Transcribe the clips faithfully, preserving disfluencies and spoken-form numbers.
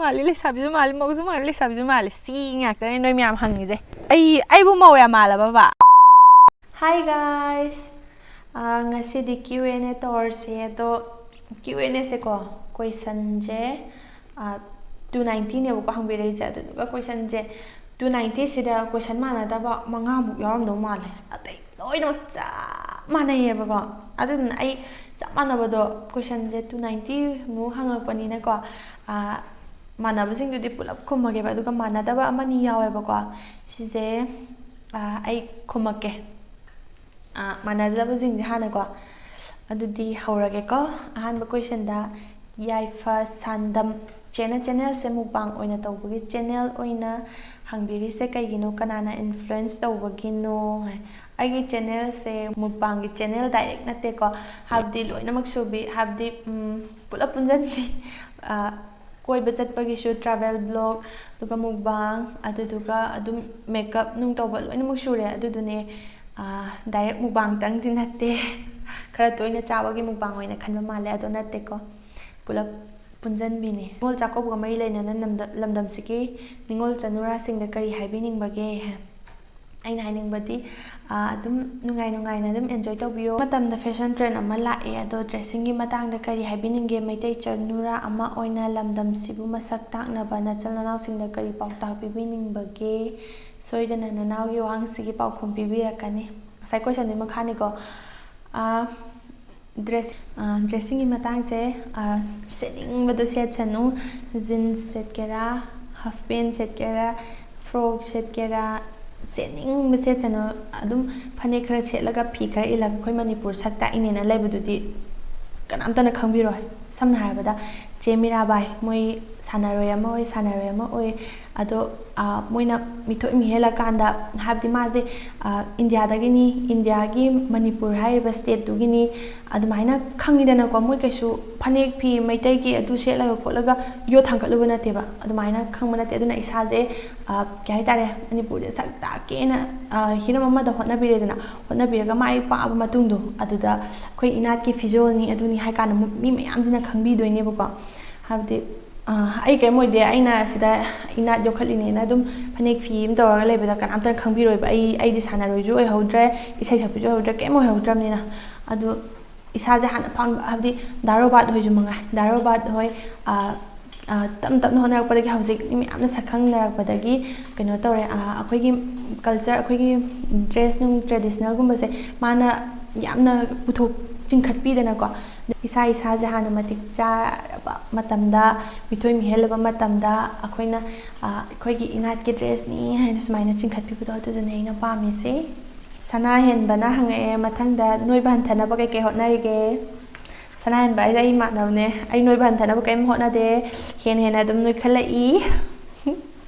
ꯃꯥꯜꯂꯤ, ꯂꯩꯁꯥꯕꯤꯁꯨ ꯃꯥꯜꯂꯤ, ꯃꯧꯁꯨ ꯃꯥꯜꯂꯤ, ꯂꯩꯁꯥꯕꯤꯁꯨ ꯃꯥꯜꯂꯤ, ꯁꯤ ꯉꯥꯛꯇꯅꯦ ꯅꯣꯏ ꯃꯌꯥꯝ ꯍꯪꯉꯤꯁꯦ꯫ ꯑꯩ, ꯑꯩꯕꯨ ꯃꯧ ꯌꯥꯝ ꯃꯥꯜꯂꯕꯕ? Hi guys, ꯑ, ꯉꯁꯤꯗꯤ Q and A ꯇꯧꯔꯁꯦ꯫ ꯑꯗꯣ Q and A ꯁꯦꯀꯣ, ꯀꯣꯏꯁꯟꯁꯦ ꯇꯨ ꯅꯥꯏꯟꯇꯤꯅꯦꯕꯀꯣ ꯍꯪꯕꯤꯔꯛꯏꯁꯦ꯫ ꯑꯗꯨꯗꯨꯒ ꯀꯣꯏꯁꯟꯁꯦ ꯇꯨ ꯅꯥꯏꯟꯇꯤꯁꯤꯗ ꯀꯣꯏꯁꯟ ꯃꯥꯟꯅꯗꯕ ꯃꯉꯥꯃꯨꯛ ꯌꯥꯎꯔꯝꯗꯧ ꯃꯥꯜꯂꯦ꯫ ꯑꯇꯩ ꯂꯣꯏꯅꯃꯛ ꯆꯞ ꯃꯥꯟꯅꯩꯌꯦꯕꯀꯣ꯫ ꯑꯗꯨꯗꯨꯅ ꯑꯩ ꯆꯞ ꯃꯥꯟꯅꯕꯗꯣ, ꯀꯣꯏꯁꯟꯁꯦ ꯇꯨ ꯅꯥꯏꯟꯇꯤꯃꯨꯛ ꯍꯪꯉꯛꯄꯅꯤꯅꯀꯣ, ꯑ, ꯃꯥꯟꯅꯕꯁꯤꯡꯗꯨꯗꯤ ꯄꯨꯂꯞ ꯈꯨꯝꯃꯒꯦꯕ, ꯑꯗꯨꯒ ꯃꯥꯟꯅꯗꯕ ꯑꯃꯅꯤ ꯌꯥꯎꯋꯦꯕꯀꯣ꯫ ꯁꯤꯁꯦ, ꯑ, ꯑꯩ ꯈꯨꯝꯃꯛꯀꯦ꯫ ꯑ, ꯃꯥꯟꯅꯗꯕꯁꯤꯡꯁꯦ ꯍꯥꯟꯅꯀꯣ꯫ ꯑꯗꯨꯗꯤ ꯍꯧꯔꯒꯦꯀꯣ꯫ ꯑꯍꯥꯟꯕ ꯀꯣꯏꯁꯟꯗ, ꯌꯥꯏꯐ ꯁꯥꯟꯗꯝ ꯆꯦꯅ ꯆꯦꯅꯦꯜꯁꯦ ꯃꯨꯛꯕꯥꯡ ꯑꯣꯏꯅ ꯇꯧꯕꯒꯤ ꯆꯦꯅꯦꯜ ꯑꯣꯏꯅ ꯍꯪꯕꯤꯔꯤꯁꯦ ꯀꯩꯒꯤꯅꯣ? ꯀꯅꯥꯅ ꯏꯟꯐ꯭ꯂꯨꯌꯦꯟꯁ ꯇꯧꯕꯒꯤꯅꯣ ꯍꯥꯏ꯫ ꯑꯩꯒꯤ ꯆꯦꯅꯦꯜꯁꯦ ꯃꯨꯛꯕꯥꯡꯒꯤ ꯆꯦꯅꯦꯜ ꯗꯥꯏꯔꯦꯛ ꯅꯠꯇꯦꯀꯣ, ꯍꯥꯏꯕꯗꯤ ꯂꯣꯏꯅꯃꯛ ꯁꯨꯕꯤ, ꯍꯥꯏꯕꯗꯤ, ꯎꯝ, ꯄꯨꯂꯞ ꯄꯨꯟꯁꯤꯟꯕꯤ꯫ ꯑ, ꯀꯣꯏꯕ ꯆꯠꯄꯒꯤꯁꯨ travel vlog, ꯑꯗꯨꯒ ꯃꯨꯛꯕꯥꯡ, ꯑꯗꯨꯗꯨꯒ ꯑꯗꯨꯝ ꯃꯦꯀꯞ ꯅꯨꯡ ꯇꯧꯕ ꯂꯣꯏꯅꯃꯛ ꯁꯨꯔꯦ꯫ ꯑꯗꯨꯗꯨꯅꯦ, ꯑ, ꯗꯥꯏꯔꯦꯛ ꯃꯨꯛꯕꯥꯡꯇꯪꯗꯤ ꯅꯠꯇꯦ, ꯈꯔ ꯇꯣꯏꯅ ꯆꯥꯕꯒꯤ ꯃꯨꯛꯕꯥꯡ ꯑꯣꯏꯅ ꯈꯟꯕ ꯃꯥꯜꯂꯦ꯫ ꯑꯗꯣ ꯅꯠꯇꯦꯀꯣ, ꯄꯨꯂꯞ ꯄꯨꯟꯁꯤꯟꯕꯤꯅꯦ꯫ ꯅꯤꯉꯣꯜ ꯆꯥꯛꯀꯧꯕꯒ ꯃꯔꯤ ꯂꯩꯅꯅ ꯂꯝꯗ-, ꯂꯝꯗꯝꯁꯤꯒꯤ ꯅꯤꯉꯣꯜ ꯆꯅꯨꯔꯥꯁꯤꯡꯗ ꯀꯔꯤ ꯍꯥꯏꯕꯤꯅꯤꯡꯕꯒꯦ? ꯑꯩꯅ ꯍꯥꯏꯅꯤꯡꯕꯗꯤ, ꯑ, ꯑꯗꯨꯝ ꯅꯨꯡꯉꯥꯏ ꯅꯨꯡꯉꯥꯏꯅ ꯑꯗꯨꯝ enjoy ꯇꯧꯕꯤꯌꯣ꯫ ꯃꯇꯝꯗ fashion trend ꯑꯃ ꯂꯥꯛꯑꯦ, ꯑꯗꯣ dressingꯒꯤ ꯃꯇꯥꯡꯗ ꯀꯔꯤ ꯍꯥꯏꯕꯤꯅꯤꯡꯒꯦ? ꯃꯩꯇꯩ ꯆꯅꯨꯔꯥ ꯑꯃ ꯑꯣꯏꯅ ꯂꯝꯗꯝꯁꯤꯕꯨ ꯃꯁꯛ ꯇꯥꯛꯅꯕ ꯅꯆꯜ ꯅꯅꯥꯎꯁꯤꯡꯗ ꯀꯔꯤ ꯄꯥꯎꯇꯥꯛ ꯄꯤꯕꯤꯅꯤꯡꯕꯒꯦ? ꯁꯣꯏꯗꯅ ꯅꯅꯥꯎꯒꯤ ꯋꯥꯍꯪꯁꯤꯒꯤ ꯄꯥꯎꯈꯨꯝ ꯄꯤꯕꯤꯔꯛꯀꯅꯤ꯫ ꯉꯁꯥꯏ questionꯗꯨꯒꯤ ꯃꯈꯥꯅꯤꯀꯣ꯫ ꯑ, dress, ꯑ, dressingꯒꯤ ꯃꯇꯥꯡꯁꯦ, ꯑ, ꯁꯦꯠꯅꯤꯡꯕꯗꯣ ꯁꯦꯠꯁꯅꯨ꯫ Jeans ꯁꯦꯠꯀꯦꯔꯥ, half pant ꯁꯦꯠꯀꯦꯔꯥ, frock ꯁꯦꯠꯀꯦꯔꯥ, ꯁꯦꯠꯅꯤꯡꯕ ꯁꯦꯠꯁꯅꯨ꯫ ꯑꯗꯨꯝ ꯐꯅꯦꯛ ꯈꯔ ꯁꯦꯠꯂꯒ, ꯐꯤ ꯈꯔ ꯏꯜꯂꯒ ꯑꯩꯈꯣꯏ ꯃꯅꯤꯄꯨꯔ ꯁꯛ ꯇꯥꯛꯏꯅꯦꯅ ꯂꯩꯕꯗꯨꯗꯤ ꯀꯅꯥꯝꯇꯅ ꯈꯪꯕꯤꯔꯣꯏ꯫ ꯁꯝꯅ ꯍꯥꯏꯔꯕꯗ ꯆꯦ ꯃꯤꯔꯥꯕꯥꯏ, ꯃꯣꯏ ꯁꯥꯟꯅꯔꯣꯏ ꯑꯃ ꯑꯣꯏ, ꯁꯥꯟꯅꯔꯣꯏ ꯑꯃ ꯑꯣꯏ, ꯑꯗꯣ, ꯑ, ꯃꯣꯏꯅ ꯃꯤꯊꯣꯏ ꯃꯤꯍꯦꯜꯂꯀꯥꯟꯗ, ꯍꯥꯏꯕꯗꯤ ꯃꯥꯁꯦ, ꯑ, ꯏꯟꯗꯤꯌꯥꯗꯒꯤꯅꯤ, ꯏꯟꯗꯤꯌꯥꯒꯤ ꯃꯅꯤꯄꯨꯔ ꯍꯥꯏꯔꯤꯕ stateꯇꯨꯒꯤꯅꯤ, ꯑꯗꯨꯃꯥꯏꯅ ꯈꯪꯉꯤꯗꯅꯀꯣ꯫ ꯃꯣꯏ ꯀꯩꯁꯨ ꯐꯅꯦꯛ ꯐꯤ ꯃꯩꯇꯩꯒꯤ ꯑꯗꯨ ꯁꯦꯠꯂꯒ ꯈꯣꯠꯂꯒ ꯌꯣꯠ ꯊꯥꯡꯒꯠꯂꯨꯕ ꯅꯠꯇꯦꯕ, ꯑꯗꯨꯃꯥꯏꯅ ꯈꯪꯕ ꯅꯠꯇꯦ꯫ ꯑꯗꯨꯅ ꯏꯁꯥꯁꯦ, ꯑ, ꯀꯩ ꯍꯥꯏꯇꯥꯔꯦ, ꯃꯅꯤꯄꯨꯔꯗ ꯁꯛ ꯇꯥꯛꯀꯦꯅ, ꯑ, ꯍꯤꯔꯝ ꯑꯃꯗ ꯍꯣꯠꯅꯕꯤꯔꯦꯗꯅ, ꯍꯣꯠꯅꯕꯤꯔꯒ ꯃꯥꯏ ꯄꯥꯛꯑꯕ ꯃꯇꯨꯡꯗꯣ, ꯑꯗꯨꯗ ꯑꯩꯈꯣꯏ ꯏꯅꯥꯠꯀꯤ ꯐꯤꯖꯣꯜꯅꯤ, ꯑꯗꯨꯅꯤ ꯍꯥꯏ ꯀꯥꯟꯗ ꯃꯤ ꯃꯌꯥꯝꯁꯤꯅ ꯈꯪꯕꯤꯗꯣꯏꯅꯦꯕꯀꯣ꯫ ꯍꯥꯏꯕꯗꯤ, ꯑꯩ ꯀꯩꯝ ꯑꯣꯏꯗꯦ꯫ ꯑꯩꯅ ꯁꯤꯗ ꯏꯅꯥꯠ ꯌꯣꯛꯈꯠꯂꯤꯅꯦꯅ ꯑꯗꯨꯝ ꯐꯅꯦꯛ ꯐꯤ ꯑꯃ ꯇꯧꯔꯒ ꯂꯩꯕꯗ ꯀꯅꯥꯝꯇꯅ ꯈꯪꯕꯤꯔꯣꯏꯕ꯫ ꯑꯩ ꯑꯩꯗꯤ ꯁꯥꯟꯅꯔꯣꯏꯁꯨ ꯑꯣꯏꯍꯧꯗ꯭ꯔꯦ, ꯏꯁꯩ ꯁꯛꯄꯤꯁꯨ ꯑꯣꯏꯍꯧꯗ꯭ꯔꯦ, ꯀꯩꯝ ꯑꯣꯏꯍꯧꯗ꯭ꯔꯕꯅꯤꯅ꯫ ꯑꯗꯨ ꯏꯁꯥꯁꯦ ꯍꯥꯟꯅ ꯐꯥꯎ, ꯍꯥꯏꯕꯗꯤ ꯗꯥ ꯔꯣꯕꯥꯔꯠ ꯍꯣꯏꯁꯨ ꯃꯉꯥꯏ, ꯗꯥ ꯔꯣꯕꯥꯔꯠ ꯍꯣꯏ, ꯑ, ꯑ, ꯇꯞꯅ ꯇꯞꯅ ꯍꯣꯠꯅꯔꯛꯄꯗꯒꯤ ꯍꯧꯖꯤꯛ ꯃꯤ ꯃꯌꯥꯝꯅ ꯁꯛ ꯈꯪꯅꯔꯛꯄꯗꯒꯤ ꯀꯩꯅꯣ ꯇꯧꯔꯦ꯫ ꯑ, ꯑꯩꯈꯣꯏꯒꯤ ꯀꯜꯆꯔ, ꯑꯩꯈꯣꯏꯒꯤ ꯗ꯭ꯔꯦꯁ ꯅꯨꯡ ꯇ꯭ꯔꯦꯗꯤꯁꯅꯦꯜꯒꯨꯝꯕꯁꯦ ꯃꯥꯅ ꯌꯥꯝꯅ ꯄꯨꯊꯣꯛ ꯆꯤꯡꯈꯠꯄꯤꯗꯅꯀꯣ꯫ ꯏꯁꯥ ꯏꯁꯥꯁꯦ ꯍꯥꯟꯅ ꯃꯇꯤꯛ ꯆꯥꯔꯕ ꯃꯇꯝꯗ, ꯃꯤꯊꯣꯏ ꯃꯤꯍꯦꯜꯂꯕ ꯃꯇꯝꯗ ꯑꯩꯈꯣꯏꯅ, ꯑ, ꯑꯩꯈꯣꯏꯒꯤ ꯏꯅꯥꯠꯀꯤ ꯗ꯭ꯔꯦꯁꯅꯤ ꯍꯥꯏꯅ ꯁꯨꯃꯥꯏꯅ ꯆꯤꯡꯈꯠꯄꯤꯕꯗꯣ, ꯑꯗꯨꯗꯨꯅꯦ ꯑꯩꯅ ꯄꯥꯝꯃꯤꯁꯦ꯫ ꯁꯅꯥ ꯍꯦꯟꯕꯅ ꯍꯪꯉꯛꯑꯦ, ꯃꯊꯪꯗ ꯅꯣꯏꯕ ꯍꯟꯊꯅꯕ ꯀꯩꯀꯩ ꯍꯣꯠꯅꯔꯤꯒꯦ? ꯁꯅꯥ ꯍꯦꯟꯕ ꯍꯥꯏꯁꯦ ꯑꯩ ꯏꯃꯥꯟꯅꯕꯅꯦ꯫ ꯑꯩ ꯅꯣꯏꯕ ꯍꯟꯊꯅꯕ ꯀꯔꯤꯝ ꯍꯣꯠꯅꯗꯦ, ꯍꯦꯟꯅ ꯍꯦꯟꯅ ꯑꯗꯨꯝ ꯅꯣꯏꯈꯠꯂꯛꯏ꯫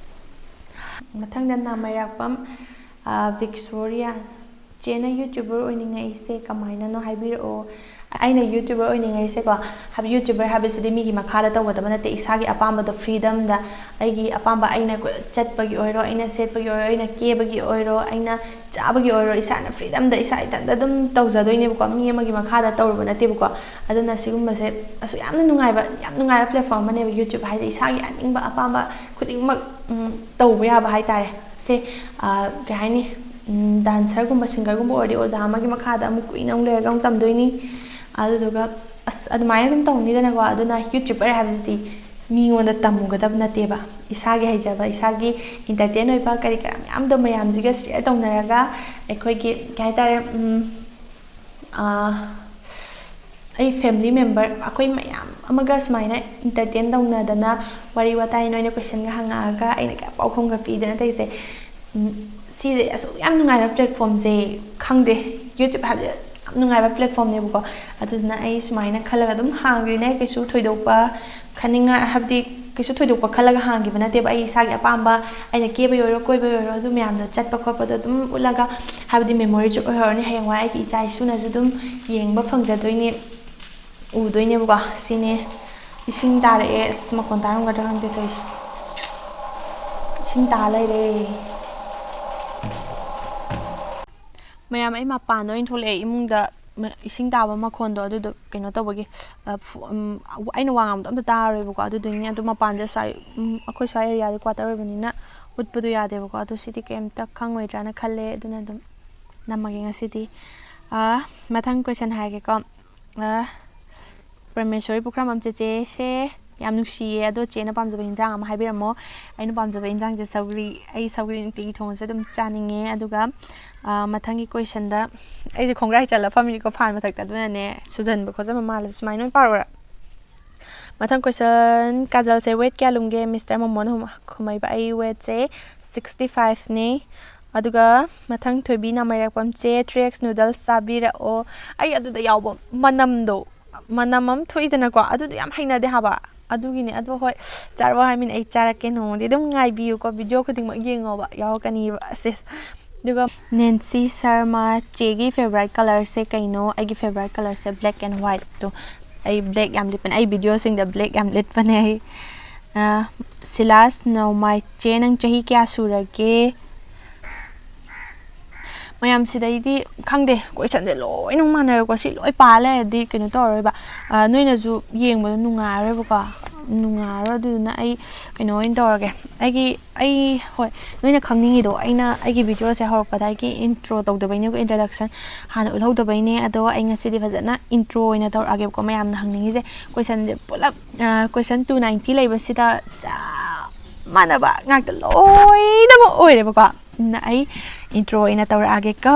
ꯃꯊꯪꯗ ꯅꯥꯃꯩꯔꯥꯛꯄꯝ, ꯑ, ꯕꯤꯛꯁꯣꯔꯤꯌꯥ꯫ "ꯆꯦꯅ ꯌꯨꯇ꯭ꯌꯨꯕꯔ ꯑꯣꯏꯅꯤꯡꯉꯛꯏꯁꯦ ꯀꯃꯥꯏꯅꯅꯣ ꯍꯥꯏꯕꯤꯔꯛꯑꯣ"꯫ ꯑꯩꯅ ꯌꯨꯇ꯭ꯌꯨꯕꯔ ꯑꯣꯏꯅꯤꯡꯉꯛꯏꯁꯦꯀꯣ, ꯍꯥꯏꯕꯗꯤ ꯌꯨꯇ꯭ꯌꯨꯕꯔ ꯍꯥꯏꯕꯁꯤꯗꯤ ꯃꯤꯒꯤ ꯃꯈꯥꯗ ꯇꯧꯒꯗꯕ ꯅꯠꯇꯦ, ꯏꯁꯥꯒꯤ ꯑꯄꯥꯝꯕꯗꯣ ꯐ꯭ꯔꯤꯗꯝꯗ ꯑꯩꯒꯤ ꯑꯄꯥꯝꯕ, ꯑꯩꯅ ꯀꯣꯏ-, ꯆꯠꯄꯒꯤ ꯑꯣꯏꯔꯣ, ꯑꯩꯅ ꯁꯦꯠꯄꯒꯤ ꯑꯣꯏꯔꯣ, ꯑꯩꯅ ꯀꯦꯕꯒꯤ ꯑꯣꯏꯔꯣ, ꯑꯩꯅ ꯆꯥꯕꯒꯤ ꯑꯣꯏꯔꯣ, ꯏꯁꯥꯅ ꯐ꯭ꯔꯤꯗꯝꯗ ꯏꯁꯥ ꯏꯊꯟꯇ ꯑꯗꯨꯝ ꯇꯧꯖꯗꯣꯏꯅꯦꯕꯀꯣ, ꯃꯤ ꯑꯃꯒꯤ ꯃꯈꯥꯗ ꯇꯧꯔꯨꯕ ꯅꯠꯇꯦꯕꯀꯣ꯫ ꯑꯗꯨꯅ ꯁꯤꯒꯨꯝꯕꯁꯦ ꯑꯁꯨꯛ ꯌꯥꯝꯅ ꯅꯨꯡꯉꯥꯏꯕ, ꯌꯥꯝ ꯅꯨꯡꯉꯥꯏꯕ ꯄ꯭ꯂꯦꯠꯐꯣꯝ ꯑꯃꯅꯦꯕ ꯌꯨꯇ꯭ꯌꯨꯕ ꯍꯥꯏꯁꯦ, ꯏꯁꯥꯒꯤ ꯑꯅꯤꯡꯕ ꯑꯄꯥꯝꯕ ꯈꯨꯗꯤꯡꯃꯛ, ꯎꯝ, ꯇꯧꯕ ꯌꯥꯕ ꯍꯥꯏꯇꯥꯔꯦ꯫ ꯁꯦ, ꯑ, ꯀꯩ ꯍꯥꯏꯅꯤ, ꯎꯝ, ꯗꯥꯟꯁꯔꯒꯨꯝꯕ, ꯁꯤꯡꯒꯔꯒꯨꯝꯕ ꯑꯣꯏꯔꯗꯤ ꯑꯣꯖꯥ ꯑꯃꯒꯤ ꯃꯈꯥꯗ ꯑꯃꯨꯛ ꯀꯨꯏꯅ ꯑꯃꯨꯛ ꯂꯩꯔꯒ ꯑꯃꯨꯛ ꯇꯝꯗꯣꯏꯅꯤ꯫ ꯑꯗꯨꯗꯨꯒ ꯑꯁ, ꯑꯗꯨꯃꯥꯏꯅ ꯑꯗꯨꯝ ꯇꯧꯅꯤꯗꯅꯀꯣ꯫ ꯑꯗꯨꯅ ꯌꯨꯇ꯭ꯌꯨꯕꯔ ꯍꯥꯏꯕꯁꯤꯗꯤ ꯃꯤꯉꯣꯟꯗ ꯇꯝꯃꯨꯒꯗꯕ ꯅꯠꯇꯦꯕ꯫ ꯏꯁꯥꯒꯤ ꯍꯩꯖꯕ, ꯏꯁꯥꯒꯤ ꯏꯟꯇꯔꯇꯦꯟ ꯑꯣꯏꯕ ꯀꯔꯤ ꯀꯔꯥ ꯃꯌꯥꯝꯗꯣ ꯃꯌꯥꯝꯁꯤꯒ ꯁꯤꯌꯔ ꯇꯧꯅꯔꯒ ꯑꯩꯈꯣꯏꯒꯤ, ꯀꯩ ꯍꯥꯏꯇꯥꯔꯦ, ꯎꯝ, ꯑꯥ, ꯑꯩ ꯐꯦꯃꯤꯂꯤ ꯃꯦꯝꯕꯔ ꯑꯩꯈꯣꯏ ꯃꯌꯥꯝ ꯑꯃꯒ ꯁꯨꯃꯥꯏꯅ ꯏꯟꯇꯔꯇꯦꯟ ꯇꯧꯅꯗꯅ, ꯋꯥꯔꯤ ꯋꯥꯇꯥꯏ, ꯅꯣꯏꯅ ꯀꯣꯏꯁꯟꯒ ꯍꯪꯉꯛꯑꯒ ꯑꯩꯅ ꯀꯌꯥ ꯄꯥꯎꯈꯨꯝꯒ ꯄꯤꯗꯅ ꯇꯧꯔꯤꯁꯦ꯫ ꯎꯝ, ꯁꯤꯁꯦ ꯑꯁꯨꯛ ꯌꯥꯝ ꯅꯨꯡꯉꯥꯏꯕ ꯄ꯭ꯂꯦꯠꯐꯣꯝꯁꯦ ꯈꯪꯗꯦ꯫ ꯌꯨꯇ꯭ꯌꯨꯕ ꯍꯥꯏꯕꯁꯦ ꯌꯥꯝ ꯅꯨꯡꯉꯥꯏꯕ ꯄ꯭ꯂꯦꯠꯐꯣꯝꯅꯦꯕꯀꯣ꯫ ꯑꯗꯨꯗꯨꯅ ꯑꯩ ꯁꯨꯃꯥꯏꯅ ꯈꯜꯂꯒ ꯑꯗꯨꯝ ꯍꯥꯡꯈ꯭ꯔꯤꯅꯦ꯫ ꯀꯩꯁꯨ ꯊꯣꯏꯗꯣꯛꯄ ꯈꯟꯅꯤꯡꯉꯥꯏ, ꯍꯥꯏꯕꯗꯤ ꯀꯩꯁꯨ ꯊꯣꯏꯗꯣꯛꯄ ꯈꯜꯂꯒ ꯍꯥꯡꯈꯤꯕ ꯅꯠꯇꯦꯕ꯫ ꯑꯩ ꯏꯁꯥꯒꯤ ꯑꯄꯥꯝꯕ, ꯑꯩꯅ ꯀꯦꯕꯒꯤ ꯑꯣꯏꯔꯣ, ꯀꯣꯏꯕꯒꯤ ꯑꯣꯏꯔꯣ, ꯑꯗꯨ ꯃꯌꯥꯝꯗꯣ ꯆꯠꯄ ꯈꯣꯠꯄꯗꯣ ꯑꯗꯨꯝ ꯎꯠꯂꯒ, ꯍꯥꯏꯕꯗꯤ ꯃꯦꯃꯣꯔꯤꯁꯨ ꯑꯣꯏꯍꯧꯔꯅꯤ꯫ ꯍꯌꯦꯡꯋꯥꯏ ꯑꯩꯒꯤ ꯏꯆꯥ ꯏꯁꯨꯅꯁꯨ ꯑꯗꯨꯝ ꯌꯦꯡꯕ ꯐꯪꯖꯗꯣꯏꯅꯤ, ꯎꯗꯣꯏꯅꯦꯕꯀꯣ꯫ ꯁꯤꯅꯦ꯫ ꯏꯁꯤꯡ ꯇꯥꯔꯛꯑꯦ꯫ ꯑꯁ, ꯃꯈꯣꯟ ꯇꯥꯔꯝꯒꯗ꯭ꯔꯥ ꯈꯪꯗꯦ ꯇꯧꯔꯤꯁꯦ꯫ ꯏꯁꯤꯡ ꯇꯥ ꯂꯩꯔꯦ꯫ ꯃꯌꯥꯝ, ꯑꯩ ꯃꯄꯥꯟꯗ ꯑꯣꯏꯅ ꯊꯣꯛꯂꯛꯑꯦ, ꯏꯃꯨꯡꯗ ꯏꯁꯤꯡ ꯇꯥꯕ ꯃꯈꯣꯟꯗꯣ ꯑꯗꯨꯗꯣ ꯀꯩꯅꯣ ꯇꯧꯕꯒꯤ, ꯑꯩꯅ ꯋꯥ ꯉꯥꯡꯕꯗꯣ ꯑꯝꯇ ꯇꯥꯔꯣꯏꯕꯀꯣ꯫ ꯑꯗꯨꯗꯨꯒꯤꯅꯤ꯫ ꯑꯗꯨ ꯃꯄꯥꯟꯗ ꯁ꯭ꯋꯥꯏ, ꯑꯩꯈꯣꯏ ꯁ꯭ꯋꯥꯏ ꯑꯦꯔꯤꯌꯥꯗꯤ ꯀ꯭ꯋꯥꯇꯔ ꯑꯣꯏꯕꯅꯤꯅ ꯎꯠꯄꯗꯣ ꯌꯥꯗꯦꯕꯀꯣ꯫ ꯑꯗꯨ ꯁꯤꯗꯤ ꯀꯩꯝꯇ ꯈꯪꯉꯣꯏꯗ꯭ꯔꯥꯅ ꯈꯜꯂꯦ꯫ ꯑꯗꯨꯅ ꯑꯗꯨꯝ ꯅꯝꯃꯒꯦ ꯉꯁꯤꯗꯤ꯫ ꯃꯊꯪ ꯀꯣꯏꯁꯟ ꯍꯥꯏꯔꯒꯦꯀꯣ꯫ ꯄ꯭ꯔꯃꯦꯁꯣꯔꯤ ꯄꯨꯈ꯭ꯔꯝꯕꯝ ꯆꯦꯆꯦꯁꯦ ꯌꯥꯝ ꯅꯨꯡꯁꯤꯌꯦ꯫ ꯑꯗꯣ ꯆꯦꯅ ꯄꯥꯝꯖꯕ ꯍꯤꯟꯖꯥꯡ ꯑꯃ ꯍꯥꯏꯕꯤꯔꯝꯃꯣ꯫ ꯑꯩꯅ ꯄꯥꯝꯖꯕ ꯍꯤꯟꯖꯥꯡꯁꯦ ꯁꯧꯒ꯭ꯔꯤ꯫ ꯑꯩ ꯁꯧꯒ꯭ꯔꯤ ꯅꯨꯡꯇꯤꯒꯤ ꯊꯣꯡꯉꯁꯨ ꯑꯗꯨꯝ ꯆꯥꯅꯤꯡꯉꯦ꯫ ꯑꯗꯨꯒ ꯃꯊꯪꯒꯤ ꯀꯣꯏꯁꯟꯗ, ꯑꯩꯁꯦ ꯈꯣꯡꯒ꯭ꯔꯥꯏ ꯆꯠꯂ ꯐꯝꯃꯤꯀꯣ ꯐꯥꯟ ꯃꯊꯛꯇ, ꯑꯗꯨꯅꯅꯦ ꯁꯨꯖꯟꯕ ꯈꯣꯠꯆꯟꯕ ꯃꯥꯜꯂꯁꯨ꯫ ꯁꯨꯃꯥꯏꯅ ꯑꯣꯏꯅ ꯄꯥꯔꯛꯑꯣꯔꯥ? ꯃꯊꯪ ꯀꯣꯏꯁꯟ, ꯀꯥꯖꯜꯁꯦ ꯋꯦꯠ ꯀꯌꯥ ꯂꯨꯝꯒꯦ? ꯃꯤꯁꯇꯔ ꯃꯣꯃꯣꯟ ꯍꯨꯝ-, ꯈꯨꯝꯃꯩꯕ, ꯑꯩ ꯋꯦꯠꯁꯦ ꯁꯤꯛꯁꯇꯤ ꯐꯥꯏꯚꯅꯤ꯫ ꯑꯗꯨꯒ ꯃꯊꯪ ꯊꯣꯏꯕꯤ ꯅꯥꯃꯩꯔꯥꯛꯄꯝ ꯆꯦ, ꯊ꯭ꯔꯤ ꯑꯦꯛꯁ ꯅꯨꯗꯜꯁ ꯆꯥꯕꯤꯔꯛꯑꯣ꯫ ꯑꯩ ꯑꯗꯨꯗ ꯌꯥꯎꯕ ꯃꯅꯝꯗꯣ, ꯃꯅꯝ ꯑꯃ ꯊꯣꯛꯏꯗꯅꯀꯣ, ꯑꯗꯨꯗꯣ ꯌꯥꯝ ꯍꯩꯅꯗꯦ ꯍꯥꯏꯕ꯫ ꯑꯗꯨꯒꯤꯅꯦ꯫ ꯑꯗꯣ ꯍꯣꯏ, ꯆꯥꯔꯛꯑꯣ ꯍꯥꯏꯃꯤꯅ ꯑꯩ ꯆꯥꯔꯛꯀꯦ꯫ ꯅꯣꯡꯃꯗꯤ ꯑꯗꯨꯝ ꯉꯥꯏꯕꯤꯌꯨꯀꯣ, ꯚꯤꯗꯤꯑꯣ ꯈꯨꯗꯤꯡꯃꯛ ꯌꯦꯡꯉꯣꯕ, ꯌꯥꯎꯔꯛꯀꯅꯤꯕ ꯑꯁꯦ꯫ ꯑꯗꯨꯒ ꯅꯦꯟꯁꯤ ꯁꯔꯃ ꯆꯦꯒꯤ ꯐꯦꯚꯣꯔꯥꯏꯠ ꯀꯂꯔꯁꯦ ꯀꯩꯅꯣ? ꯑꯩꯒꯤ ꯐꯦꯚꯣꯔꯥꯏꯠ ꯀꯂꯔꯁꯦ ꯕ꯭ꯂꯦꯛ ꯑꯦꯟ ꯋꯥꯏꯠꯇꯣ꯫ ꯑꯩ ꯕ꯭ꯂꯦꯛ ꯌꯥꯝ ꯂꯤꯠꯄꯅꯦ, ꯑꯩ ꯚꯤꯗꯤꯑꯣꯁꯤꯡꯗ ꯕ꯭ꯂꯦꯛ ꯌꯥꯝ ꯂꯤꯠꯄꯅꯦ ꯑꯩ꯫ ꯁꯤꯂꯥꯁ ꯅꯣꯡꯃꯥꯏ ꯆꯦ, ꯅꯪ ꯆꯍꯤ ꯀꯌꯥ ꯁꯨꯔꯒꯦ? ꯃꯌꯥꯝ ꯁꯤꯗꯩꯗꯤ ꯈꯪꯗꯦ, ꯀꯣꯏꯁꯟꯁꯦ ꯂꯣꯏꯅ ꯃꯥꯟꯅꯔꯦꯀꯣ꯫ ꯁꯤ ꯂꯣꯏ ꯄꯥ ꯂꯩꯔꯗꯤ ꯀꯩꯅꯣ ꯇꯧꯔꯔꯣꯏꯕ, ꯅꯣꯏꯅꯁꯨ ꯌꯦꯡꯕꯗꯣ ꯅꯨꯡꯉꯥꯏꯔꯔꯣꯏꯕꯀꯣ꯫ ꯅꯨꯡꯉꯥꯏꯔꯔꯣꯏ꯫ ꯑꯗꯨꯗꯨꯅ ꯑꯩ ꯀꯩꯅꯣ ꯑꯣꯏꯅ ꯇꯧꯔꯒꯦ꯫ ꯑꯩꯒꯤ, ꯑꯩ, ꯍꯣꯏ, ꯅꯣꯏꯅ ꯈꯪꯅꯤꯡꯉꯤꯗꯣ ꯑꯩꯅ ꯑꯩꯒꯤ ꯚꯤꯗꯤꯑꯣꯁꯦ ꯍꯧꯔꯛꯄꯗ ꯑꯩꯒꯤ ꯏꯟꯇ꯭ꯔꯣ ꯇꯧꯗꯕꯩꯅꯦꯀꯣ, ꯏꯟꯇ꯭ꯔꯣꯗꯛꯁꯟ ꯍꯥꯟꯅ ꯎꯠꯍꯧꯗꯕꯩꯅꯦ꯫ ꯑꯗꯣ ꯑꯩ ꯉꯁꯤꯗꯤ ꯐꯖꯅ ꯏꯟꯇ꯭ꯔꯣ ꯑꯣꯏꯅ ꯇꯧꯔꯛꯑꯒꯦꯕꯀꯣ꯫ ꯃꯌꯥꯝꯅ ꯍꯪꯅꯤꯡꯉꯤꯁꯦ ꯀꯣꯏꯁꯟꯁꯦ ꯄꯨꯂꯞ, ꯀꯣꯏꯁꯟ ꯇꯨ ꯅꯥꯏꯟꯇꯤ ꯂꯩꯕꯁꯤꯗ ꯆꯞ ꯃꯥꯟꯅꯕ ꯉꯥꯛꯇ ꯂꯣꯏꯅꯃꯛ ꯑꯣꯏꯔꯦꯕꯀꯣ꯫ ꯑꯗꯨꯅ ꯑꯩ ꯏꯟꯇ꯭ꯔꯣ ꯑꯣꯏꯅ ꯇꯧꯔꯛꯑꯒꯦꯀꯣ꯫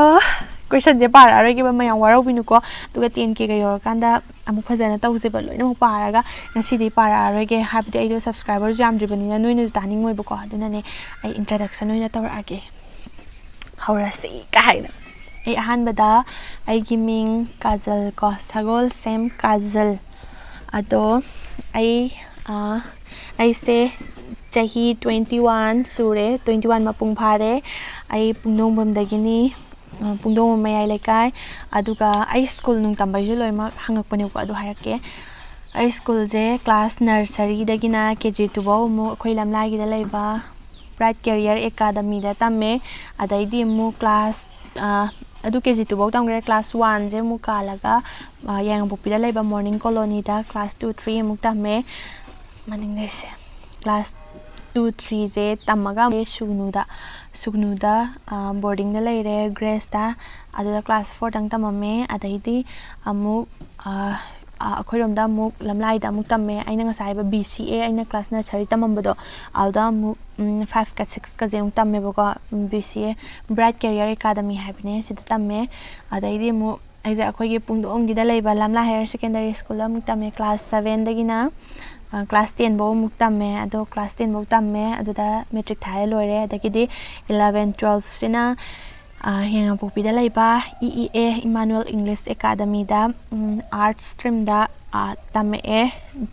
ꯀꯣꯏꯁꯟꯁꯦ ꯄꯥꯔꯛꯑꯔꯣꯏꯒꯦꯕ, ꯃꯌꯥꯝ ꯋꯥꯔꯧꯕꯤꯅꯨꯀꯣ꯫ ꯑꯗꯨꯒ ꯇꯦꯟ ꯀꯦꯒ ꯌꯧꯔꯀꯥꯟꯗ ꯑꯃꯨꯛ ꯐꯖꯅ ꯇꯧꯁꯦꯕ, ꯂꯣꯏꯅꯃꯛ ꯄꯥꯔꯒ꯫ ꯉꯁꯤꯗꯤ ꯄꯥꯔꯛꯑꯔꯣꯏꯒꯦ, ꯍꯥꯏꯕꯗꯤ ꯑꯩꯗꯣ ꯁꯕꯁꯀ꯭ꯔꯥꯏꯕꯔꯁꯨ ꯌꯥꯝꯗ꯭ꯔꯤꯕꯅꯤꯅ ꯅꯣꯏꯅꯁꯨ ꯇꯥꯅꯤꯡꯉꯣꯏꯕꯀꯣ꯫ ꯑꯗꯨꯅꯅꯦ ꯑꯩ ꯏꯟꯇ꯭ꯔꯗꯛꯁꯟ ꯑꯣꯏꯅ ꯇꯧꯔꯛꯑꯒꯦ꯫ ꯍꯧꯔꯁꯤ ꯀꯥꯏꯅ꯫ ꯑꯩ ꯑꯍꯥꯟꯕꯗ ꯑꯩꯒꯤ ꯃꯤꯡ ꯀꯥꯖꯜ ꯀꯣ, ꯁꯒꯣꯜꯁꯦꯝ ꯀꯥꯖꯜ꯫ ꯑꯗꯣ ꯑꯩ, ꯑꯩꯁꯦ ꯆꯍꯤ ꯇ꯭ꯋꯦꯟꯇꯤ ꯋꯥꯟ ꯁꯨꯔꯦ, ꯇ꯭ꯋꯦꯟꯇꯤ ꯋꯥꯟ ꯃꯄꯨꯡ ꯐꯥꯔꯦ꯫ ꯑꯩ ꯄꯨꯡꯗꯣꯡꯕꯝꯗꯒꯤꯅꯤ, ꯄꯨꯡꯗꯣꯡꯕꯝ ꯃꯌꯥꯏ ꯂꯩꯀꯥꯏ꯫ ꯑꯗꯨꯒ ꯑꯩ ꯁ꯭ꯀꯨꯜ ꯅꯨꯡ ꯇꯝꯕꯩꯁꯨ ꯂꯣꯏꯅꯃꯛ ꯍꯪꯉꯛꯄꯅꯦꯕꯀꯣ, ꯑꯗꯨ ꯍꯥꯏꯔꯛꯀꯦ꯫ ꯑꯩ ꯁ꯭ꯀꯨꯜꯁꯦ ꯀ꯭ꯂꯥꯁ ꯅꯔꯁꯔꯤꯗꯒꯤꯅ ꯀꯦ ꯖꯤ ꯇꯨꯐꯧ ꯑꯃꯨꯛ ꯑꯩꯈꯣꯏ ꯂꯝꯂꯥꯏꯒꯤꯗ ꯂꯩꯕ ꯕ꯭ꯔꯥꯏꯠ ꯀꯦꯔꯤꯌꯔ ꯑꯦꯀꯥꯗꯃꯤꯗ ꯇꯝꯃꯦ꯫ ꯑꯗꯩꯗꯤ ꯑꯃꯨꯛ ꯀ꯭ꯂꯥꯁ, ꯑꯗꯨ ꯀꯦ ꯖꯤ ꯇꯨꯐꯧ ꯇꯝꯈ꯭ꯔꯦ꯫ ꯀ꯭ꯂꯥꯁ ꯋꯥꯟꯁꯦ ꯑꯃꯨꯛ ꯀꯥꯜꯂꯒ, ꯑ, ꯌꯥꯏꯉꯪꯄꯣꯛꯄꯤꯗ ꯂꯩꯕ ꯃꯣꯔꯅꯤꯡ ꯀꯣꯂꯣꯅꯤꯗ ꯀ꯭ꯂꯥꯁ ꯇꯨ ꯊ꯭ꯔꯤ ꯑꯃꯨꯛ ꯇꯝꯃꯦ꯫ ꯃꯅꯤꯡꯗꯩꯁꯦ ꯀ꯭ꯂꯥꯁ ꯇꯨ ꯊ꯭ꯔꯤꯁꯦ ꯇꯝꯃꯒ ꯑꯃꯨꯛ ꯁꯨꯒꯅꯨꯗ, ꯁꯨꯒꯅꯨꯗ, ꯑ, ꯕꯣꯔꯗꯤꯡꯗ ꯂꯩꯔꯦ, ꯒ꯭ꯔꯦꯁꯇ꯫ ꯑꯗꯨꯗ ꯀ꯭ꯂꯥꯁ ꯐꯣꯔꯗꯪ ꯇꯝꯃꯝꯃꯦ꯫ ꯑꯗꯩꯗꯤ ꯑꯃꯨꯛ, ꯑ, ꯑ, ꯑꯩꯈꯣꯏꯔꯣꯝꯗ ꯑꯃꯨꯛ ꯂꯝꯂꯥꯏꯗ ꯑꯃꯨꯛ ꯇꯝꯃꯦ꯫ ꯑꯩꯅ ꯉꯁꯥꯏ ꯍꯥꯏꯕ ꯕꯤ ꯁꯤ ꯑꯦ, ꯑꯩꯅ ꯀ꯭ꯂꯥꯁ ꯅꯔꯁꯔꯤ ꯇꯝꯃꯝꯕꯗꯣ, ꯑꯗꯨꯗ ꯑꯃꯨꯛ, ꯎꯝ, ꯐꯥꯏꯚꯀ ꯁꯤꯛꯁꯀꯁꯦ ꯑꯃꯨꯛ ꯇꯝꯃꯦꯕꯀꯣ꯫ ꯕꯤ ꯁꯤ ꯑꯦ, ꯕ꯭ꯔꯥꯏꯠ ꯀꯦꯔꯤꯌꯔ ꯑꯦꯀꯥꯗꯃꯤ ꯍꯥꯏꯕꯅꯦ, ꯁꯤꯗ ꯇꯝꯃꯦ꯫ ꯑꯗꯩꯗꯤ ꯑꯃꯨꯛ ꯑꯩꯁꯦ ꯑꯩꯈꯣꯏꯒꯤ ꯄꯨꯡꯗꯣꯡꯒꯤꯗ ꯂꯩꯕ ꯂꯝꯂꯥꯏ ꯍꯥꯌꯔ ꯁꯦꯀꯦꯟꯗꯔꯤ ꯁ꯭ꯀꯨꯜꯗ ꯑꯃꯨꯛ ꯇꯝꯃꯦ꯫ ꯀ꯭ꯂꯥꯁ ꯁꯚꯦꯟꯗꯒꯤꯅ, ꯑ, ꯀ꯭ꯂꯥꯁ ꯇꯦꯟꯐꯧ ꯑꯃꯨꯛ ꯇꯝꯃꯦ꯫ ꯑꯗꯣ ꯀ꯭ꯂꯥꯁ ꯇꯦꯟꯐꯧ ꯇꯝꯃꯦ꯫ ꯑꯗꯨꯗ ꯃꯦꯇ꯭ꯔꯤꯛ ꯊꯥꯔꯦ, ꯂꯣꯏꯔꯦ꯫ ꯑꯗꯒꯤꯗꯤ ꯏꯂꯚꯦꯟ ꯇꯨꯋꯦꯜꯐꯁꯤꯅ, ꯑ, ꯌꯥꯏꯉꯪꯄꯣꯛꯄꯤꯗ ꯂꯩꯕ ꯏ ꯏ ꯑꯦ, ꯏꯃꯥꯅꯨꯋꯦꯜ ꯏꯪꯂꯤꯁ ꯑꯦꯀꯥꯗꯃꯤꯗ, ꯎꯝ, ꯑꯥꯔꯠꯁ ꯁ꯭ꯇ꯭ꯔꯤꯝꯗ, ꯑ, ꯇꯝꯃꯛꯑꯦ꯫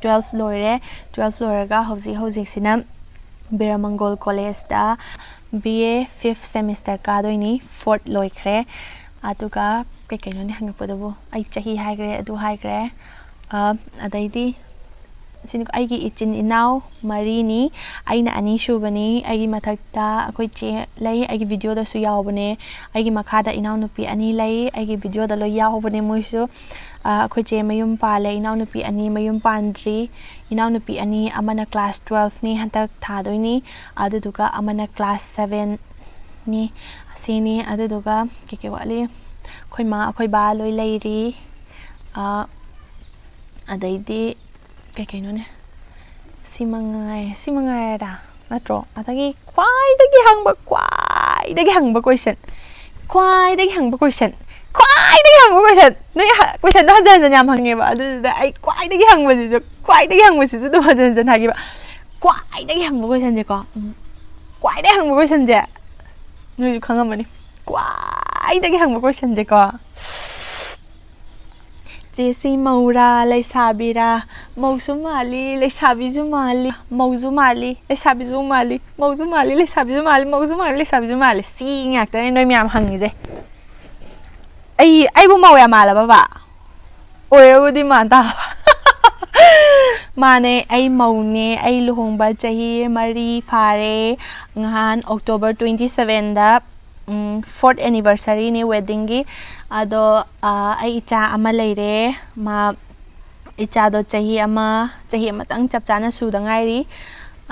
ꯇꯨꯋꯦꯜꯐ ꯂꯣꯏꯔꯦ꯫ ꯇꯨꯋꯦꯜꯐ ꯂꯣꯏꯔꯒ ꯍꯧꯖꯤꯛ ꯍꯧꯖꯤꯛꯁꯤꯅ ꯕꯤꯔꯃꯪꯒꯣꯜ ꯀꯣꯂꯦꯖꯇ ꯕꯤ ꯑꯦ ꯐꯤꯐ ꯁꯦꯃꯤꯁꯇꯔ ꯀꯥꯗꯣꯏꯅꯤ, ꯐꯣꯔꯠ ꯂꯣꯏꯈ꯭ꯔꯦ꯫ ꯑꯗꯨꯒ ꯀꯩ ꯀꯩꯅꯣꯅꯦ ꯍꯪꯉꯛꯄꯗꯨꯕꯨ? ꯑꯩ ꯆꯍꯤ ꯍꯥꯏꯈ꯭ꯔꯦ, ꯑꯗꯨ ꯍꯥꯏꯈ꯭ꯔꯦ꯫ ꯑ, ꯑꯗꯩꯗꯤ ꯁꯤꯅꯤ, ꯑꯩꯒꯤ ꯏꯆꯤꯟ ꯏꯅꯥꯎ ꯃꯔꯤꯅꯤ, ꯑꯩꯅ ꯑꯅꯤꯁꯨꯕꯅꯤ꯫ ꯑꯩꯒꯤ ꯃꯊꯛꯇ ꯑꯩꯈꯣꯏ ꯆꯦ ꯂꯩ, ꯑꯩꯒꯤ ꯚꯤꯗꯤꯑꯣꯗꯁꯨ ꯌꯥꯎꯕꯅꯦ꯫ ꯑꯩꯒꯤ ꯃꯈꯥꯗ ꯏꯅꯥꯎꯅꯨꯄꯤ ꯑꯅꯤ ꯂꯩ, ꯑꯩꯒꯤ ꯚꯤꯗꯤꯑꯣꯗ ꯂꯣꯏ ꯌꯥꯎꯕꯅꯦ ꯃꯣꯏꯁꯨ꯫ ꯑ, ꯑꯩꯈꯣꯏ ꯆꯦ ꯃꯌꯨꯝ ꯄꯥꯜꯂꯦ, ꯏꯅꯥꯎꯅꯨꯄꯤ ꯑꯅꯤ ꯃꯌꯨꯝ ꯄꯥꯟꯗ꯭ꯔꯤ꯫ ꯏꯅꯥꯎꯅꯨꯄꯤ ꯑꯅꯤ, ꯑꯃꯅ ꯀ꯭ꯂꯥꯁ ꯇꯨꯋꯦꯜꯐꯅꯤ, ꯍꯟꯗꯛ ꯊꯥꯗꯣꯏꯅꯤ, ꯑꯗꯨꯗꯨꯒ ꯑꯃꯅ ꯀ꯭ꯂꯥꯁ ꯁꯚꯦꯟꯅꯤ꯫ ꯑꯁꯤꯅꯤ꯫ ꯑꯗꯨꯗꯨꯒ ꯀꯩ ꯀꯩ ꯋꯥꯠꯂꯤ? ꯑꯩꯈꯣꯏ ꯃꯥ, ꯑꯩꯈꯣꯏ ꯕꯥ ꯂꯣꯏ ꯂꯩꯔꯤ꯫ ꯑ, ꯑꯗꯩꯗꯤ ꯀꯩ ꯀꯩꯅꯣꯅꯦ? ꯁꯤ ꯃꯉꯥꯏ, ꯁꯤ ꯃꯉꯥꯏꯔꯦꯗ, ꯅꯠꯇ꯭ꯔꯣ? ꯑꯗꯒꯤ ꯈ꯭ꯋꯥꯏꯗꯒꯤ ꯍꯪꯕ, ꯈ꯭ꯋꯥꯏꯗꯒꯤ ꯍꯪꯕ ꯀꯣꯏꯁꯟ, ꯈ꯭ꯋꯥꯏꯗꯒꯤ ꯍꯪꯕ ꯀꯣꯏꯁꯟ, ꯈ꯭ꯋꯥꯏꯗꯒꯤ ꯍꯪꯕ ꯀꯣꯏꯁꯟ, ꯅꯣꯏ ꯍ-, ꯀꯣꯏꯁꯟꯗꯣ ꯍꯟꯖꯟ ꯍꯟꯖꯟ ꯌꯥꯝ ꯍꯪꯉꯦꯕ, ꯑꯗꯨꯗꯨꯗ ꯑꯩ ꯈ꯭ꯋꯥꯏꯗꯒꯤ ꯍꯪꯕꯁꯤꯁꯨ, ꯈ꯭ꯋꯥꯏꯗꯒꯤ ꯍꯪꯕꯁꯤꯁꯨ ꯑꯗꯨꯝ ꯍꯟꯖꯟ ꯍꯟꯖꯟ ꯍꯥꯏꯒꯦꯕ꯫ ꯈ꯭ꯋꯥꯏꯗꯒꯤ ꯍꯪꯕ ꯀꯣꯏꯁꯟꯁꯦꯀꯣ, ꯎꯝ, ꯈ꯭ꯋꯥꯏꯗꯒꯤ ꯍꯪꯕ ꯀꯣꯏꯁꯟꯁꯦ ꯅꯣꯏꯁꯨ ꯈꯪꯉꯝꯃꯅꯤ꯫ ꯈ꯭ꯋꯥꯏꯗꯒꯤ ꯍꯪꯕ ꯀꯣꯏꯁꯟꯁꯦꯀꯣ, "ꯆꯦꯁꯤ ꯃꯧꯔꯥ ꯂꯩꯁꯥꯕꯤꯔꯥ? ꯃꯧꯁꯨ ꯃꯥꯜꯂꯤ, ꯂꯩꯁꯥꯕꯤꯁꯨ ꯃꯥꯜꯂꯤ, ꯃꯧꯁꯨ ꯃꯥꯜꯂꯤ, ꯂꯩꯁꯥꯕꯤꯁꯨ ꯃꯥꯜꯂꯤ, ꯃꯧꯁꯨ ꯃꯥꯜꯂꯤ, ꯂꯩꯁꯥꯕꯤꯁꯨ ꯃꯥꯜꯂꯤ, ꯃꯧꯁꯨ ꯃꯥꯜꯂꯤ, ꯂꯩꯁꯥꯕꯤꯁꯨ ꯃꯥꯜꯂꯤ"? ꯁꯤ ꯉꯥꯛꯇꯅꯦ ꯅꯣꯏ ꯃꯌꯥꯝ ꯍꯪꯉꯤꯁꯦ꯫ ꯑꯩ, ꯑꯩꯕꯨ ꯃꯧ ꯌꯥꯝ ꯃꯥꯜꯂꯕꯕ? ꯑꯣꯏꯔꯕꯨꯗꯤ ꯃꯥꯟ ꯇꯥꯕ꯫ ꯃꯥꯅꯦ, ꯑꯩ ꯃꯧꯅꯦ꯫ ꯑꯩ ꯂꯨꯍꯣꯡꯕ ꯆꯍꯤ ꯃꯔꯤ ꯐꯥꯔꯦ꯫ ꯉꯍꯥꯟ October twenty sevenꯗ ꯐꯣꯔꯠ ꯑꯦꯅꯤꯚꯔꯁꯔꯤꯅꯤ ꯋꯦꯗꯤꯡꯒꯤ꯫ ꯑꯗꯣ ꯑꯩ ꯏꯆꯥ ꯑꯃ ꯂꯩꯔꯦ꯫ ꯃꯥ ꯏꯆꯥꯗꯣ ꯆꯍꯤ ꯑꯃ ꯆꯍꯤ ꯑꯃꯇꯪ ꯆꯞ ꯆꯥꯅ ꯁꯨꯗ ꯉꯥꯏꯔꯤ꯫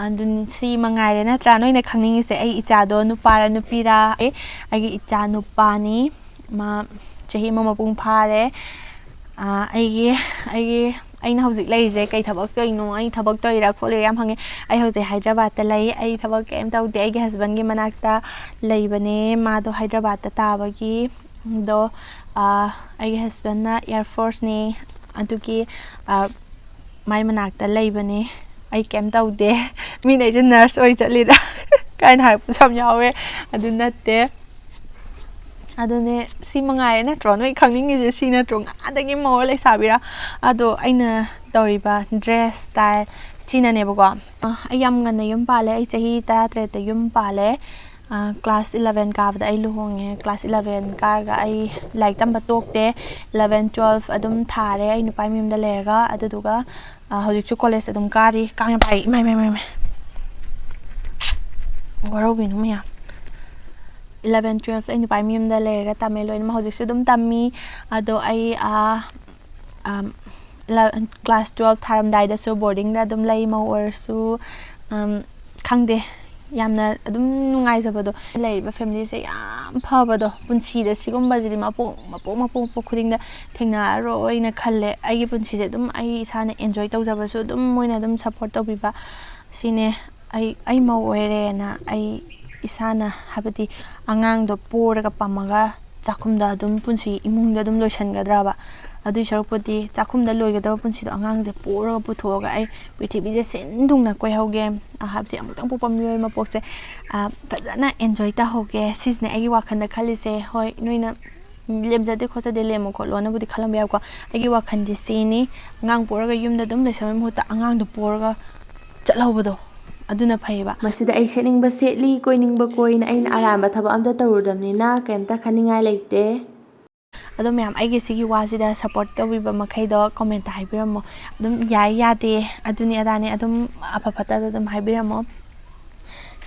ꯑꯗꯨ ꯁꯤ ꯃꯉꯥꯏꯔꯦ ꯅꯠꯇ꯭ꯔꯥ ꯅꯣꯏꯅ ꯈꯪꯅꯤꯡꯉꯤꯁꯦ? ꯑꯩ ꯏꯆꯥꯗꯣ ꯅꯨꯄꯥꯔ ꯅꯨꯄꯤꯔ? ꯑꯩꯒꯤ ꯏꯆꯥ ꯅꯨꯄꯥꯅꯤ꯫ ꯃꯥ ꯆꯍꯤ ꯑꯃ ꯃꯄꯨꯡ ꯐꯥꯔꯦ꯫ ꯑꯩꯒꯤ ꯑꯩꯒꯤ ꯑꯩꯅ ꯍꯧꯖꯤꯛ ꯂꯩꯔꯤꯁꯦ ꯀꯩ ꯊꯕꯛ ꯇꯧꯔꯤꯅꯣ, ꯑꯩ ꯊꯕꯛ ꯇꯧꯔꯤꯔꯥ ꯈꯣꯠꯂꯤꯔꯥ ꯌꯥꯝ ꯍꯪꯉꯦ꯫ ꯑꯩ ꯍꯧꯖꯤꯛ ꯍꯥꯏꯗ꯭ꯔꯕꯥꯠꯇ ꯂꯩ꯫ ꯑꯩ ꯊꯕꯛ ꯀꯩꯝ ꯇꯧꯗꯦ꯫ ꯑꯩꯒꯤ ꯍꯁꯕꯦꯟꯒꯤ ꯃꯅꯥꯛꯇ ꯂꯩꯕꯅꯦ꯫ ꯃꯥꯗꯣ ꯍꯥꯏꯗ꯭ꯔꯕꯥꯠꯇ ꯇꯥꯕꯒꯤ꯫ ꯑꯗꯣ ꯑꯩꯒꯤ ꯍꯁꯕꯦꯟꯅ ꯑꯦꯌꯥꯔ ꯐꯣꯔꯁꯅꯤ꯫ ꯑꯗꯨꯒꯤ ꯃꯥꯏ ꯃꯅꯥꯛꯇ ꯂꯩꯕꯅꯦ꯫ ꯑꯩ ꯀꯩꯝ ꯇꯧꯗꯦ꯫ ꯃꯤꯅ ꯑꯩꯁꯦ ꯅꯔꯁ ꯑꯣꯏ ꯆꯠꯂꯤꯔꯥ ꯀꯥꯏꯅ ꯍꯥꯏꯔꯛꯄꯁꯨ ꯌꯥꯝ ꯌꯥꯎꯋꯦ꯫ ꯑꯗꯨ ꯅꯠꯇꯦ꯫ ꯑꯗꯨꯅꯦ, ꯁꯤ ꯃꯉꯥꯏꯔꯦ ꯅꯠꯇ꯭ꯔꯣ? ꯅꯣꯏ ꯈꯪꯅꯤꯡꯉꯤꯁꯦ ꯁꯤ ꯅꯠꯇ꯭ꯔꯣ? ꯉꯥꯗꯒꯤ ꯃꯧꯔ ꯂꯩꯁꯥꯕꯤꯔꯥ? ꯑꯗꯣ ꯑꯩꯅ ꯇꯧꯔꯤꯕ ꯗ꯭ꯔꯦꯁ ꯁ꯭ꯇꯥꯏꯜ ꯁꯤꯅꯅꯦꯕꯀꯣ꯫ ꯑꯩ ꯌꯥꯝ ꯉꯟꯅ ꯌꯨꯝ ꯄꯥꯜꯂꯦ꯫ ꯑꯩ ꯆꯍꯤ ꯇꯔꯥꯇꯔꯦꯠꯇ ꯌꯨꯝ ꯄꯥꯜꯂꯦ꯫ ꯀ꯭ꯂꯥꯁ ꯏꯂꯚꯦꯟ ꯀꯥꯕꯗ ꯑꯩ ꯂꯨꯍꯣꯡꯉꯦ꯫ ꯀ꯭ꯂꯥꯁ ꯏꯂꯚꯦꯟ ꯀꯥꯔꯒ ꯑꯩ ꯂꯥꯏꯔꯤꯛ ꯇꯝꯕ ꯇꯣꯛꯇꯦ꯫ ꯏꯂꯚꯦꯟ ꯇꯨꯋꯦꯜꯐ ꯑꯗꯨꯝ ꯊꯥꯔꯦ ꯑꯩ ꯅꯨꯄꯥꯏ ꯃꯌꯨꯝꯗ ꯂꯩꯔꯒ꯫ ꯑꯗꯨꯗꯨꯒ ꯍꯧꯖꯤꯛꯁꯨ ꯀꯣꯂꯦꯖ ꯑꯗꯨꯝ ꯀꯥꯔꯤ꯫ ꯀꯥꯡ ꯌꯥꯝ ꯄꯥꯏ꯫ ꯏꯃꯥꯏ, ꯏꯃꯥꯏ, ꯏꯃꯥꯏ, ꯏꯃꯥꯏ꯫ ꯋꯥꯔꯧꯕꯤꯅꯨ ꯃꯌꯥꯝ꯫ ꯏꯂꯚꯦꯟ ꯇꯨꯋꯦꯜꯐ ꯑꯩ ꯅꯨꯄꯥꯏ ꯃꯌꯨꯝꯗ ꯂꯩꯔꯒ ꯇꯝꯃꯦ ꯂꯣꯏꯅꯃꯛ꯫ ꯍꯧꯖꯤꯛꯁꯨ ꯑꯗꯨꯝ ꯇꯝꯃꯤ꯫ ꯑꯗꯣ ꯑꯩ ꯀ꯭ꯂꯥꯁ ꯇꯨꯋꯦꯜꯐ ꯊꯥꯔꯝꯗꯥꯏꯗꯁꯨ ꯕꯣꯔꯗꯤꯡꯗ ꯑꯗꯨꯝ ꯂꯩ꯫ ꯃꯧ ꯑꯣꯏꯔꯁꯨ ꯈꯪꯗꯦ, ꯌꯥꯝꯅ ꯑꯗꯨꯝ ꯅꯨꯡꯉꯥꯏꯖꯕꯗꯣ꯫ ꯂꯩꯔꯤꯕ ꯐꯦꯃꯤꯂꯤꯁꯦ ꯌꯥꯝ ꯐꯕꯗꯣ꯫ ꯄꯨꯟꯁꯤꯗ ꯁꯤꯒꯨꯝꯕꯁꯤꯗꯤ ꯃꯄꯣꯛ ꯃꯄꯣꯛ ꯃꯄꯣꯛ ꯃꯄꯣꯛ ꯈꯨꯗꯤꯡꯗ ꯊꯦꯡꯅꯔꯔꯣꯏꯅ ꯈꯜꯂꯦ꯫ ꯑꯩꯒꯤ ꯄꯨꯟꯁꯤꯁꯦ ꯑꯗꯨꯝ ꯑꯩ ꯏꯁꯥꯅ ꯑꯦꯟꯖꯣꯏ ꯇꯧꯖꯕꯁꯨ ꯑꯗꯨꯝ ꯃꯣꯏꯅ ꯑꯗꯨꯝ ꯁꯞꯄꯣꯔꯠ ꯇꯧꯕꯤꯕ꯫ ꯁꯤꯅꯦ꯫ ꯑꯩ ꯑꯩ ꯃꯧ ꯑꯣꯏꯔꯦꯅ ꯑꯩ ꯏꯁꯥꯅ, ꯍꯥꯏꯕꯗꯤ ꯑꯉꯥꯡꯗꯣ ꯄꯣꯔꯒ ꯄꯝꯃꯒ ꯆꯥꯛꯈꯨꯝꯗ ꯑꯗꯨꯝ ꯄꯨꯟꯁꯤ ꯏꯃꯨꯡꯗ ꯑꯗꯨꯝ ꯂꯣꯏꯁꯤꯟꯒꯗ꯭ꯔꯕ? ꯑꯗꯨꯏ ꯁꯔꯨꯛꯄꯨꯗꯤ ꯆꯥꯛꯈꯨꯝꯗ ꯂꯣꯏꯒꯗꯕ ꯄꯨꯟꯁꯤꯗꯣ ꯑꯉꯥꯡꯁꯦ ꯄꯣꯔꯒ ꯄꯨꯊꯣꯛꯑꯒ ꯑꯩ ꯄ꯭ꯔꯤꯊꯤꯕꯤꯁꯦ ꯁꯤꯟ ꯊꯨꯡꯅ ꯀꯣꯏꯍꯧꯒꯦ꯫ ꯍꯥꯏꯕꯗꯤ ꯑꯃꯨꯛꯇꯪ ꯄꯣꯛꯄ ꯃꯤꯑꯣꯏ ꯃꯄꯣꯛꯁꯦ ꯐꯖꯅ ꯑꯦꯟꯖꯣꯏ ꯇꯧꯍꯧꯒꯦ꯫ ꯁꯤꯁꯤꯅꯦ ꯑꯩꯒꯤ ꯋꯥꯈꯜꯗ ꯈꯜꯂꯤꯁꯦ꯫ ꯍꯣꯏ, ꯅꯣꯏꯅ ꯂꯦꯝꯖꯗꯦ ꯈꯣꯠꯆꯗꯦ, ꯂꯦꯝꯃꯨ ꯈꯣꯠꯂꯣꯅꯕꯨꯗꯤ ꯈꯜꯂꯝꯕ ꯌꯥꯏꯀꯣ꯫ ꯑꯩꯒꯤ ꯋꯥꯈꯜꯗꯤ ꯁꯤꯅꯤ, ꯑꯉꯥꯡ ꯄꯣꯔꯒ ꯌꯨꯝꯗ ꯑꯗꯨꯝ ꯂꯩꯁꯟꯕꯩ ꯃꯍꯨꯠꯇ ꯑꯉꯥꯡꯗꯣ ꯄꯣꯔꯒ ꯆꯠꯍꯧꯕꯗꯣ ꯑꯗꯨꯅ ꯐꯩꯌꯦꯕ꯫ ꯃꯁꯤꯗ ꯑꯩ ꯁꯦꯠꯅꯤꯡꯕ ꯁꯦꯠꯂꯤ, ꯀꯣꯏꯅꯤꯡꯕ ꯀꯣꯏꯅ ꯑꯩꯅ ꯑꯔꯥꯟꯕ ꯊꯕꯛ ꯑꯝꯇ ꯇꯧꯔꯨꯗꯕꯅꯤꯅ ꯀꯩꯝꯇ ꯈꯟꯅꯤꯡꯉꯥꯏ ꯂꯩꯇꯦ꯫ ꯑꯗꯣ ꯃꯌꯥꯝ, ꯑꯩꯒꯤ ꯁꯤꯒꯤ ꯋꯥꯁꯤꯗ ꯁꯞꯄꯣꯔꯠ ꯇꯧꯕꯤꯕ ꯃꯈꯩꯗꯣ ꯀꯣꯃꯦꯟꯇ ꯍꯥꯏꯕꯤꯔꯝꯃꯣ꯫ ꯑꯗꯨꯝ ꯌꯥꯏ ꯌꯥꯗꯦ, ꯑꯗꯨꯅꯤ ꯑꯗꯥꯅꯤ, ꯑꯗꯨꯝ ꯑꯐ ꯐꯠꯇꯗ ꯑꯗꯨꯝ ꯍꯥꯏꯕꯤꯔꯝꯃꯣ꯫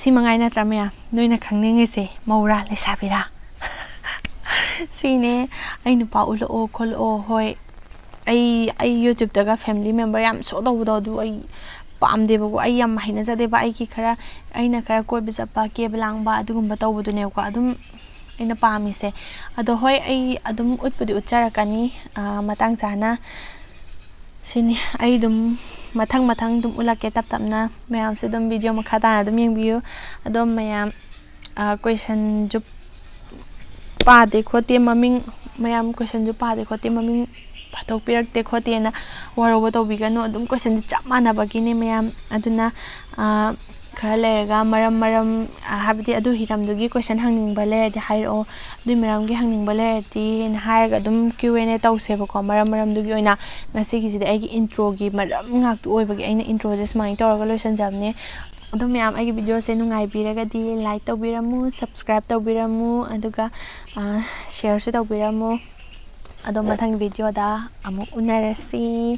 ꯁꯤ ꯃꯉꯥꯏ ꯅꯠꯇ꯭ꯔꯥ ꯃꯌꯥꯝ? ꯅꯣꯏꯅ ꯈꯪꯅꯤꯡꯉꯤꯁꯦ ꯃꯧꯔꯥ ꯂꯩꯁꯥꯕꯤꯔꯥ? ꯁꯤꯅꯦ꯫ ꯑꯩ ꯅꯨꯄꯥ ꯎꯠꯂꯛꯑꯣ ꯈꯣꯠꯂꯛꯑꯣ꯫ ꯍꯣꯏ, ꯑꯩ ꯑꯩ YouTubeꯇꯒ family member ꯌꯥꯝ show ꯇꯧꯕꯗꯣ ꯑꯗꯨ ꯑꯩ ꯄꯥꯝꯗꯦꯕꯀꯣ꯫ ꯑꯩ ꯌꯥꯝ ꯍꯩꯅꯖꯗꯦꯕ꯫ ꯑꯩꯒꯤ ꯈꯔ ꯑꯩꯅ ꯈꯔ ꯀꯣꯏꯕ ꯆꯠꯄ, ꯀꯦꯕ ꯂꯥꯡꯕ ꯑꯗꯨꯒꯨꯝꯕ ꯇꯧꯕꯗꯨꯅꯦꯕꯀꯣ ꯑꯗꯨꯝ ꯑꯩꯅ ꯄꯥꯝꯃꯤꯁꯦ꯫ ꯑꯗꯣ ꯍꯣꯏ, ꯑꯩ ꯑꯗꯨꯝ ꯎꯠꯄꯨꯗꯤ ꯎꯠꯆꯔꯛꯀꯅꯤ, ꯑꯥ, ꯃꯇꯥꯡ ꯆꯥꯅ꯫ ꯁꯤꯅꯤ꯫ ꯑꯩ ꯑꯗꯨꯝ ꯃꯊꯪ ꯃꯊꯪ ꯑꯗꯨꯝ ꯎꯠꯂꯛꯀꯦ ꯇꯞ ꯇꯞꯅ꯫ ꯃꯌꯥꯝꯁꯨ ꯑꯗꯨꯝ video ꯃꯈꯥ ꯇꯥꯅ ꯑꯗꯨꯝ ꯌꯦꯡꯕꯤꯌꯨ꯫ ꯑꯗꯣ ꯃꯌꯥꯝ, ꯑꯥ, questionꯁꯨ ꯄꯥꯗꯦ ꯈꯣꯠꯇꯦ, ꯃꯃꯤꯡ, ꯃꯌꯥꯝ questionꯁꯨ ꯄꯥꯗꯦ ꯈꯣꯠꯇꯦ, ꯃꯃꯤꯡ ꯐꯥꯊꯣꯛꯄꯤꯔꯛꯇꯦ ꯈꯣꯠꯇꯦꯅ ꯋꯥꯔꯧꯕ ꯇꯧꯕꯤꯒꯅꯨ꯫ ꯑꯗꯨꯝ questionꯁꯦ ꯆꯞ ꯃꯥꯟꯅꯕꯒꯤꯅꯦ ꯃꯌꯥꯝ꯫ ꯑꯗꯨꯅ, ꯑꯥ, ꯈꯔ ꯂꯩꯔꯒ ꯃꯔꯝ ꯃꯔꯝ, ꯑꯥ, ꯍꯥꯏꯕꯗꯤ ꯑꯗꯨ ꯍꯤꯔꯝꯗꯨꯒꯤ question ꯍꯪꯅꯤꯡꯕ ꯂꯩꯔꯗꯤ ꯍꯥꯏꯔꯛꯑꯣ꯫ ꯑꯗꯨꯏ ꯃꯔꯝꯒꯤ ꯍꯪꯅꯤꯡꯕ ꯂꯩꯔꯗꯤꯅ ꯍꯥꯏꯔꯒ ꯑꯗꯨꯝ Q and A ꯇꯧꯁꯦꯕꯀꯣ꯫ ꯃꯔꯝ ꯃꯔꯝꯗꯨꯒꯤ ꯑꯣꯏꯅ ꯉꯁꯤꯒꯤꯁꯤꯗꯤ ꯑꯩꯒꯤ introꯒꯤ ꯃꯔꯝ ꯉꯥꯛꯇ ꯑꯣꯏꯕꯒꯤ ꯑꯩꯅ introꯁꯦ ꯁꯨꯃꯥꯏꯅ ꯇꯧꯔꯒ ꯂꯣꯏꯁꯤꯟꯖꯕꯅꯦ꯫ ꯑꯗꯣ ꯃꯌꯥꯝ ꯑꯩꯒꯤ videoꯁꯦ ꯅꯨꯡꯉꯥꯏꯕꯤꯔꯒꯗꯤ like ꯇꯧꯕꯤꯔꯝꯃꯨ, subscribe ꯇꯧꯕꯤꯔꯝꯃꯨ, ꯑꯗꯨꯒ, ꯑꯥ, shareꯁꯨ ꯇꯧꯕꯤꯔꯝꯃꯨ꯫ ꯑꯗꯣ ꯃꯊꯪ videoꯗ ꯑꯃꯨꯛ ꯎꯅꯔꯁꯤ꯫